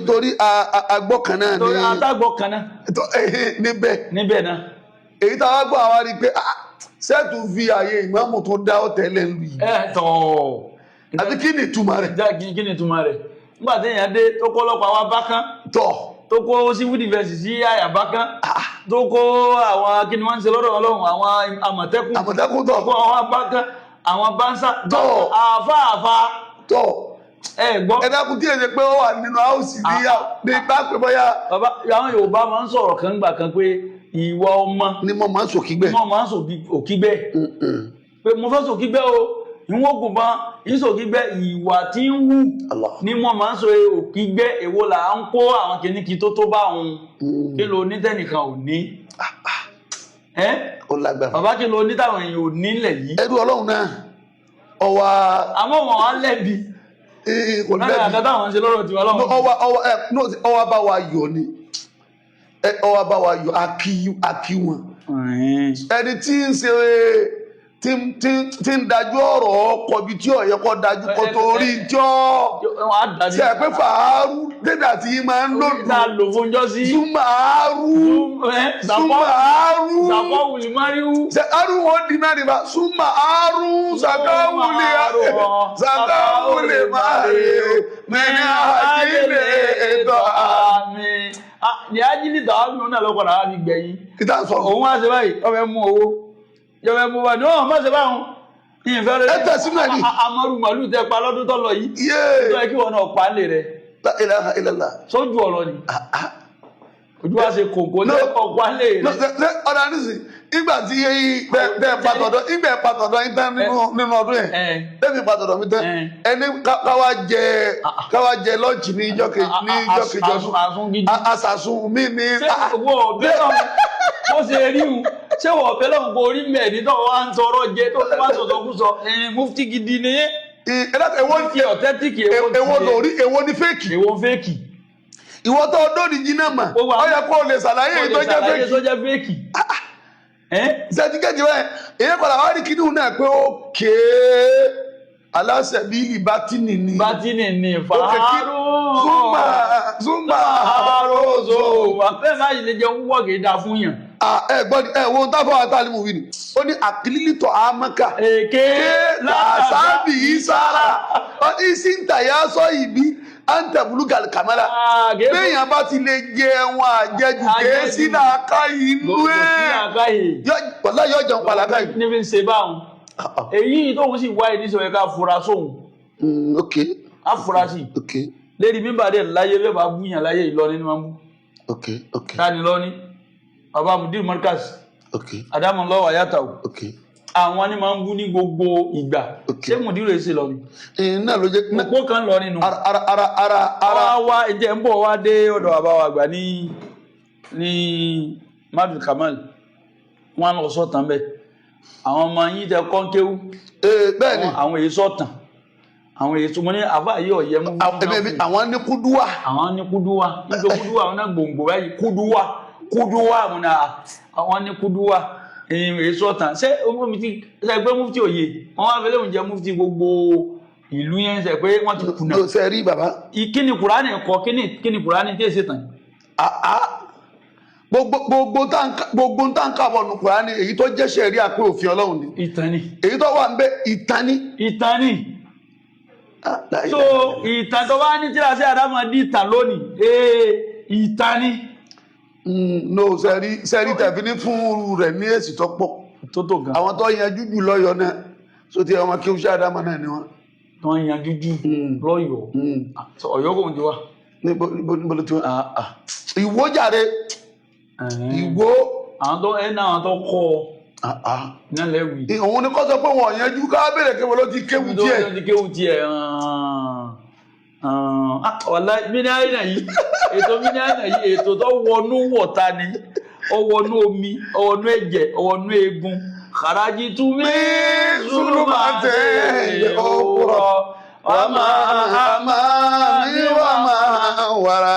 Torí agbọ́ kan náà Torí ní atágbọ́ kan náà níbẹ̀. Níbẹ̀ náà. Èyí tá a wá gbọ́, àwa rí i pé ah, sẹ́ẹ̀tù fi ààyè ìmáàmù tó dá ọ̀tẹ̀ lẹ́ lu yìí. Ẹ tọ̀. Àbí kí ni ìtumọ̀ rẹ̀? Já, kí ni ìtumọ̀ rẹ̀ nígbà tí èèyàn dé tó kọ́ ọlọ́pàá wá bá kán, tó kó civil defence sí àyàbá kan, tó kó àwọn, kí ni wọ́n ń ṣe lọ́dọ̀ Ọlọ́run, àwọn Àmọ̀tẹ́kùn, Àmọ̀tẹ́kùn, tó tọ̀. kó àwọn abákan, àwọn bánsá, àfa àfa. Ẹ gbọ́. Ẹ dákun, tí èsè pé ó wà nínú house ní ní bá pé bóyá. Bàbá, àwọn Yorùbá máa ń sọ̀rọ̀ kan gbà kan pé ìwà ọmọ ni mo máa ń sòkígbẹ́. Wọ́n máa ń sọ òkígbẹ́ pé mo fẹ́ sòkígbẹ́ o, ìwọ̀n ògùn ban ìsòkígbẹ́, ìwà tí ń wù Allah. ní wọ́n máa ń sọ òkígbẹ́. Èwo là ń kó àwọn kìnnìkì tó bá òun? Kí ló ní tẹ́nìkan ò ní ẹ́? Ó lágbára. Bàbá, kí ló ní táwọn èèyàn ò nílẹ̀ yìí? Ẹrú Ọlọ́run náà ọwà. Àmọ́ wọn á lẹ́bi Kò lára lẹ́bi. àga táwọn ń ṣe lọ́rọ̀ tiwa lọ́wọ́. Ọwà ọwà ẹ no, ọwà bá wa yọ̀ ni ẹ, ọwà bá wa yọ̀, akí wọn. Ẹni tí ń ṣe tí ń dájú ọ̀rọ̀ ọkọ̀ ibi tí ó yẹ kó dájú kó, torí tí ó Wọn á dájú. ṣe é pé fàárù dédé àti yín máa ń lòdù. Tá a lò fún jọ́sí. Súnmọ́ àárú, súnmọ́ àárú. Sàpọ̀ wùlì máríwú. Ṣe àrùn wọn di mẹ́rin bá súnmọ́ àárú sàkáwùlì sàkáwùlì máa mẹ́rin àjílẹ̀ ètò. Àmì ní ajílì tàwọn mi náà lọ́kọ̀ọ́ làwọn fi gbẹ̀yìn. Kí tá a sọ. Òun wá ṣe báyìí, ọbẹ̀ mú owó yọbẹ̀ mú wa ní ọ̀hún, má ṣe báwọn ní ìfẹ́ rẹ. Ẹ tẹ̀ sínú ẹ̀ ní. Amaru màálù tẹ pa lọ́dún tó lọ yìí Yéé. tó yẹ kí wọn náà pa á lè rẹ. La ilaha illallah. Sójú ọ̀rọ̀ ni ojú wa ṣe kòkó No. tẹ ọ̀pá lè No, rẹ. Ọ̀dà nísìn, ìgbà tí bẹ́ẹ̀ pàtọ̀dọ̀, ìgbà ẹ̀ pàtọ̀dọ̀ yín tán nínú ọdún yẹn, tẹ́mi pàtọ̀dọ̀ mi tán, ẹni káwá jẹ lunch ní ìjọ́ kejì, ní ìjọ́ kejì ọdún. Àsun gidi. Àṣàsùn mi ní. Ṣé owó ọ̀bẹ náà bó ṣe rí un, ṣé wọ́n ọ̀bẹ lọ́hùn kò rí mẹ́ẹ̀ẹ́dì tó wá ń sọ̀rọ̀ jẹ, tó wá ń sọ̀sọ̀ kú sọ mufti gidi ni yẹn? Ẹ dákun, èwo Mufti authentic, èwo èwo lórí, èwo ní fake? Èwo fake? Ìwọ tó dóòdì jiná mà, ó yẹ kó o lè ṣàlàyé èyí tó jẹ́ fake. Tó jẹ́ fake. Sẹtíkẹ́tì bẹ́ẹ̀, èyí padà wá rí kíní náà pé ó kéé aláṣẹ bí ìbátínì ni. Bátínì ni. Òkè kí fàárù. Súnmà súnmà àròzò àfẹ́ máa yìí lè jẹun púpọ̀, kì í dáa fún yàn. Ẹ gbọ́ ẹ wo táfọ́ àtàlímù wí ni, ó ní àkìlítọ̀ àmọ́ká èké. Làṣàbì ìsára ìsìntàyà sọ ìbí àǹtẹ̀bùlù kàmẹ́rà. Béèyàn bá ti lè jẹ ẹwọn àjẹjù kéé sí làákà inú ẹ̀, wàlá yóò jẹun pàlàkà yìí. Níbi ń ṣe báwọn èyí tóun sì wáyé ní sọ̀rọ̀ ká fura sóhun. Á fura sí lérí mímbà dẹ̀ láyé bẹ́ẹ̀ bá búyàn láyé, Ìlọrin ni máa ń bú. Káni lọ́ní bàbá Mudir Markaz, Adamu lọ́wọ́ àyàtàwò, àwọn ni máa ń bú ní gbogbo ìgbà. Ṣé Mudir rẹ̀ ṣe lọ ni? Náà ló jẹ. Òpó kan lọ nínú. Ara ara ara ara ara. Wá wá ìjẹ́ ń bọ̀ wá dé ọ̀dọ̀ bàbá wa àgbà ní Madu Kamal, wọn lọ sọ̀tàn bẹ́ẹ̀, àwọn ọmọ yín tẹ kọ́ ń kéwú. Ee, bẹ́ẹ̀ ni. Àwọn èyí sọ̀tàn, àwọn èyí tó mo ní àbá yìí ọ̀yẹ́ mú. Àwọn ní kúdúwà. Àwọn ní kúdúwà, nítorí kúdúwà àwọn náà gbòǹgbò báyìí, kúdúwà kúdúwà, àwọn náà àwọn ní kúdúwà, èyí sọ̀tàn. Ṣé mufti ṣe pé mufti òye wọn wá fẹlẹ́ oúnjẹ mufti gbogbo ìlú yẹn, ṣe pé wọ́n ti kùnà? Ló ṣe rí bàbá. Kíni Kùránì kọ, kíni Kùránì tí èsì tàn? Gbogbo tá n kà bọ̀ nù Kùránì, èyí tó jẹ́ sẹ̀rí àpé òfin Ọlọ́run ni. Ìtàn ni. Èyí tó wà ń bẹ, ìtàn ni. Ìtàn ni. So ìtàn tó bá ní tíra sí àdámọ̀ di ìtàn lónìí, ee, ìtàn ni. No, sẹ́rí tẹ̀fí ní fún rẹ̀ ní èsì tó pọ̀. Tó gan. Àwọn tó yanjú jù lọ́yọ̀ náà so ti ọmọ kí o ṣe àdámọ̀ náà ni wọ́n. Tó ń yanjú jù lọ́yọ̀ọ́? Ọ̀yọ́ kò ń ti wá. Níbo ló ti wá? Ìwó jàre, Ìwó. Àwọn tó ẹ náà, àwọn tó kọ́ ọ náà lẹ́wì. Òun ni kò sọ pé wọn ò yanjú, ká bèrè kéwòn ló ti kéwù díẹ̀. Tó ti kéwù díẹ̀. Wàlá mílíọ̀nù náà yìí, ètò mílíọ̀nù náà yìí, ètò tó wọnú wọ̀ta ni, ó wọnú omi, ó wọnú ẹ̀jẹ̀, ó wọnú eegun. Kàrájì tún mí Zulumate òwúrọ̀ wàmà àmà mi wàmà wàrà.